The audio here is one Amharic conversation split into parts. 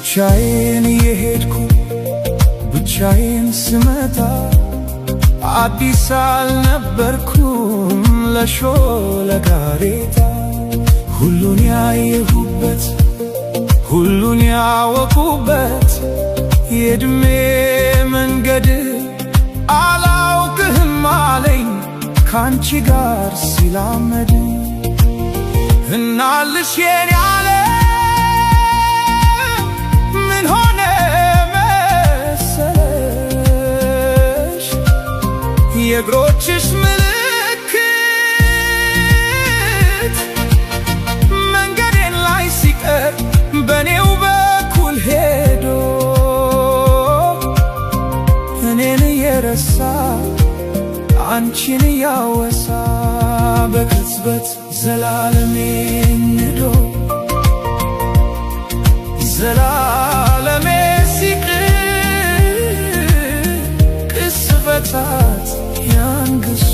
ብቻዬን እየሄድኩ ብቻዬን ስመጣ አዲስ አልነበርኩም ለሾለ ጋሬጣ። ሁሉን ያየሁበት፣ ሁሉን ያወቁበት የዕድሜ መንገድ አላውቅህም አለኝ ካንቺ ጋር ሲላመድ። እናልሽ የኔ ዓለም፣ ምን ሆነ መሰለሽ? የእግሮችሽ ምልክት መንገዴን ላይ ሲቀር በኔው በኩል ሄዶ እኔን እየረሳ አንቺን እያወሳ በቅጽበት ዘላለሜን ንዶ ዘላለሜ ሲቅር ቅጽበታት ያንግሱ።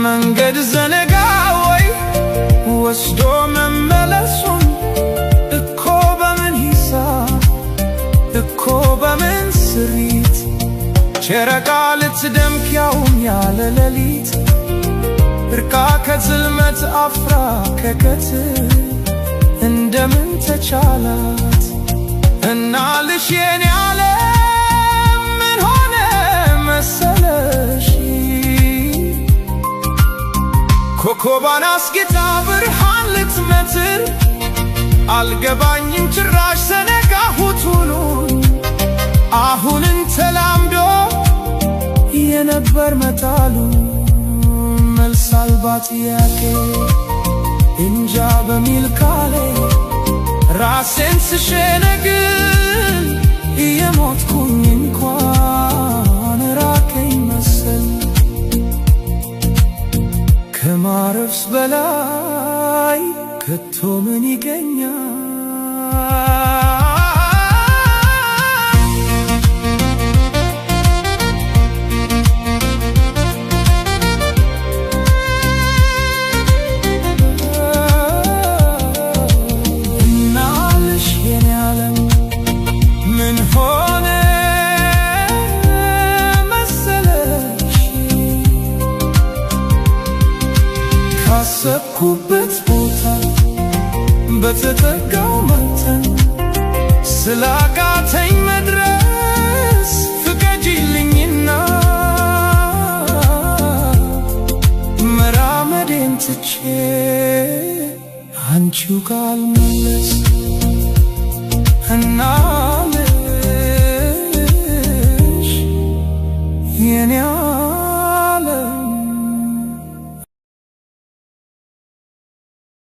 መንገድ ዘነጋ ወይ ወስዶ መመለሱን? እኮ በምን ሂሳብ፣ እኮ በምን ስሪት ጨረቃ ልትደምቅ ያውም ያለ ሌሊት፣ እርቃ ከጽልመት አፍራ ከቀትር እንደምን ተቻላት? እናልሽ የኔ ዓለም፣ ምን ሆነ መሰለሽ? ኮከቧን አስጌጣ ብርሃን ልትመትር አልገባኝም ጭራሽ ዘነጋሁት ሁሉን። አሁንን ተላምዶ የነበር መጣሉ መልስ አልባ ጥያቄ እንጃ በሚል ቃሌ ራሴን ስሸነግል እየሞትኩኝ እንኳን ራቀኝ መሰል። ከማረፍስ በላይ ከቶ ምን ይገኛል? እናልሽ የኔ ዓለም፣ ምን ሆነ መሰለሽ? ካሰብኩበት ቦታ በተጠጋው መጠን ስላቃተኝ መድረስ ፍቀጂልኝና መራመዴን ትቼ አንቺው ጋር ልመለስ እና